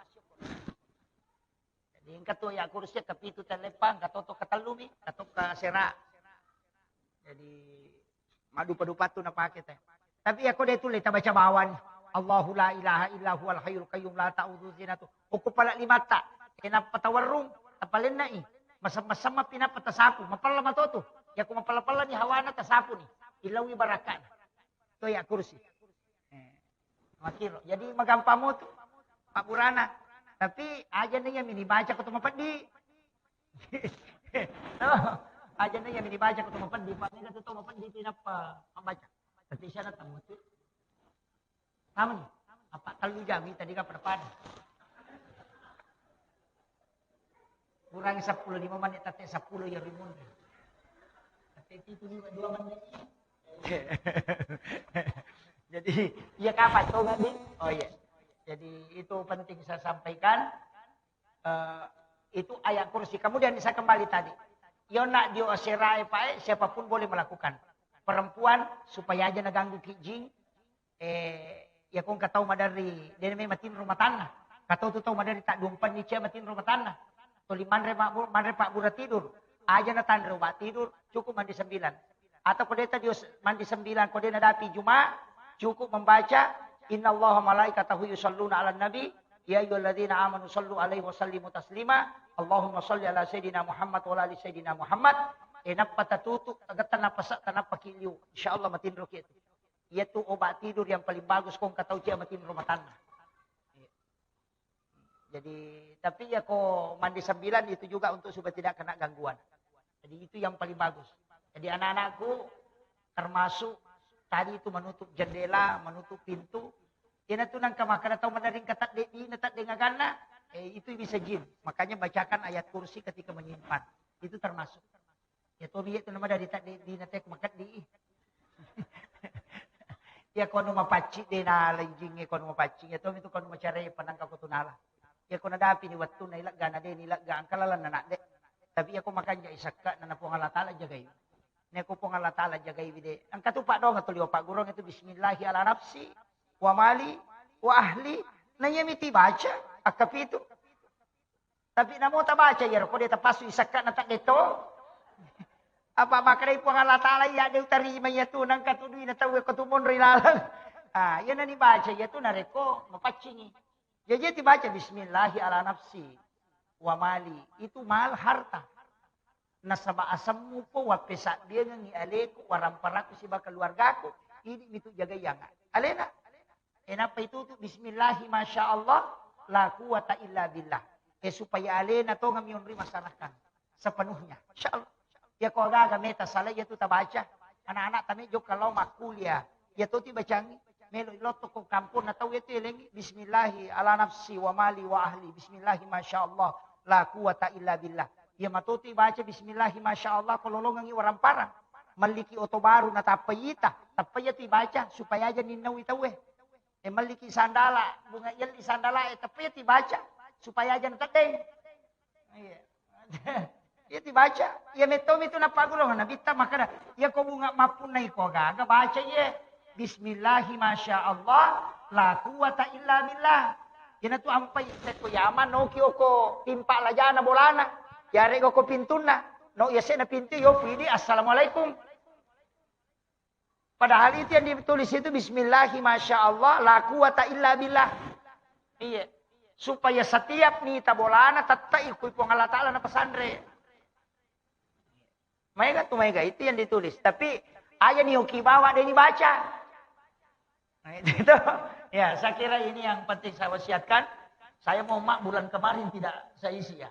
Jadi engka tu ayat kursi kapitu te leppang, katoto katellumi, katoka sera. Jadi, madupa-dupa tu napake te. Tapi iya ko de tulle tabaca bawani. Allahu la ilaha illa huwal hayyul qayyum la ta'khudzuhu sinatun. Okko pala limatta. Kenapa tawarrung? Tapalennai. Masem-masem mapi nappa tasapu. Mapella matotu. Iya ko mapella-pella ni hawana tasapu ni. Ilawi barakana. To ayat kursi. Eh, makkiro. Jadi magampang mo tu. Pabburana. Tapi aja na iya mini baca ko to mapeddi. Oh, aja na iya mini baca ko to mapeddi, Pak. Ini tu to mapeddi tu nappa membaca. Tapi syarat tamu tu. Kamu ni, apa tellu jam ni tadi ka pada-pada. Kurang sepuluh, lima menit, tadi sepuluh ya rimun. Tapi itu lima, dua menit. Jadi, iya kapan tuh, Pak, Di? Oh iya. Jadi itu penting saya sampaikan. Eh, itu ayat kursi. Kemudian saya kembali tadi. Yona dio serae pae, siapapun boleh melakukan. Perempuan supaya aja naganggu ki jing. Eh, ya kong katau maderri, dia memang matinro matanna. Katau tu tau maderri tak duampenni cia matinro matanna. Toli manre mabbu-, manre pabbura tidur. Aja natanre obat tidur, cukup mandi sembilan. Atau ko de tadi os-, mandi sembilan, ko de nadapi Juma, cukup membaca, "Innallaha malaikatahu yusalluna 'alan nabi, ya ayyuhalladzina amanu sallu 'alaihi wa sallimu taslima. Allahumma salli 'ala sayyidina Muhammad wa 'ala ali sayyidina Muhammad." E, nappa tatutu, agetta nappa sa-, tanappa ki liu. Insyaallah matinro ki itu. Iyatu obat tidur yang paling bagus, ko engka tau cia matinro matanna. Jadi, tapi ya ko mandi sembilan itu juga untuk supaya tidak kena gangguan. Jadi itu yang paling bagus. Jadi anak-anakku termasuk tadi itu menutup jendela, menutup pintu. Iyana tu nangka makkeda tau madaring ka tadde dina tadde ngaganna, eh, itu bisa jin. Makanya bacakan ayat kursi ketika menyimpan. Itu termasuk. Ya tomi, iya tu nama dari tak di, di nate makeddi. Ya kono mapaccing de nala jingnge, kono mapaccing. Ya tomi tu kono macare panangka ko tu nala. Iya ko nadapi ni wettunna ilegga, na de ni ilegga, engka lalenna nak de. Tapi iya ko makanja isekka na Puang Allah Taala jagai. Neko Puang Allah Taala jagai wide. Engka tu paddoang tu liwa pagurung itu bismillahi ala nafsi wa mali wa ahli. Na iya miti baca akkapitu. Tapi namo tabaca iyaro ko de tapassu isekka na tak deto. Apa makkedai Puang Allah Taala iya de utarima iya tu nangka tu duina tau ko tu monro ilaleng. Ah, iya nani baca iya tu nareko mapaccingi. Jaji tibaca bismillahi ala nafsi wa mali. Itu mal harta. Nasaba asemmu po wappesabbiangengngi aleku, waramparaku siba keluargaku. Ini mitu jagai yang alena. Enapa itu tu bismillahi masya Allah la quwata illa billah. Eh, supaya alena tongeng mionri masyarakat sepenuhnya. Insya Allah. Ya ko gaga meta salah ya tu tabaca. Anak-anak tame jokka lao makkuliah. Ya tu ti bacangi. Melo lotto ko kampung na tau ya tu elengi. Bismillahi ala nafsi wa mali wa ahli. Bismillahi masya Allah. La quwata illa billah. Ya matoti baca bismillahi masya Allah ko lolongengi waramparang. Malliki oto baru na tappa ita. Tappa ya tu baca supaya aja ninnau tauwe. Eh, malliki sandala, bunga yelli sandala, eh, tapi iya tibaca supaya aja nateddeng. Iya. Iya tibaca. Iya mettomi tu nappagurung nabitta makkeda, iya ko bunga mappunnai ko gaga baca iya. Bismillahi masya Allah, la quwata illa billah. Iyana tu ampai tekko yaman noki oko timpa lajana bolana. Yarega ko pintunna. No yasena pintu yo pidi assalamualaikum. Padahal itu yang ditulis itu bismillahi masya Allah la quwata illa billah. Iya. Supaya setiap nita bolana tettai kui Puang Allah Taala na pesandre. Maega tu maega itu yang ditulis. Tapi aja ni oki bawa deni baca. Nah, itu, itu. Ya, saya kira ini yang penting saya wasiatkan. Saya mau mak bulan kemarin tidak saya isi ya.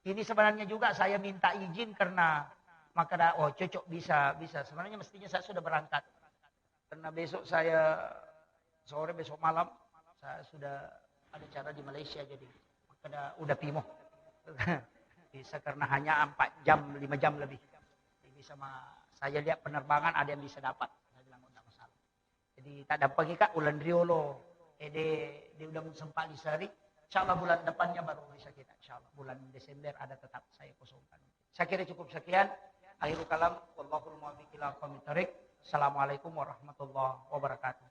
Ini sebenarnya juga saya minta izin karena maka da, oh cocok bisa bisa. Sebenarnya mestinya saya sudah berangkat. Karena besok saya sore besok malam saya sudah ada acara di Malaysia jadi maka da, udah pimo. Bisa karena hanya empat jam lima jam lebih. Jadi sama saya lihat penerbangan ada yang bisa dapat. Saya bilang oh, tidak masalah. Jadi tak dampengika uleng riolo. Ede di udah sempat diseri. Insyaallah bulan depannya baru bisa kita. Insyaallah bulan Desember ada tetap saya kosongkan. Saya kira cukup sekian. Akhirul kalam. Wallahul muwaffiq ila aqwamit thariq. Assalamualaikum warahmatullahi wabarakatuh.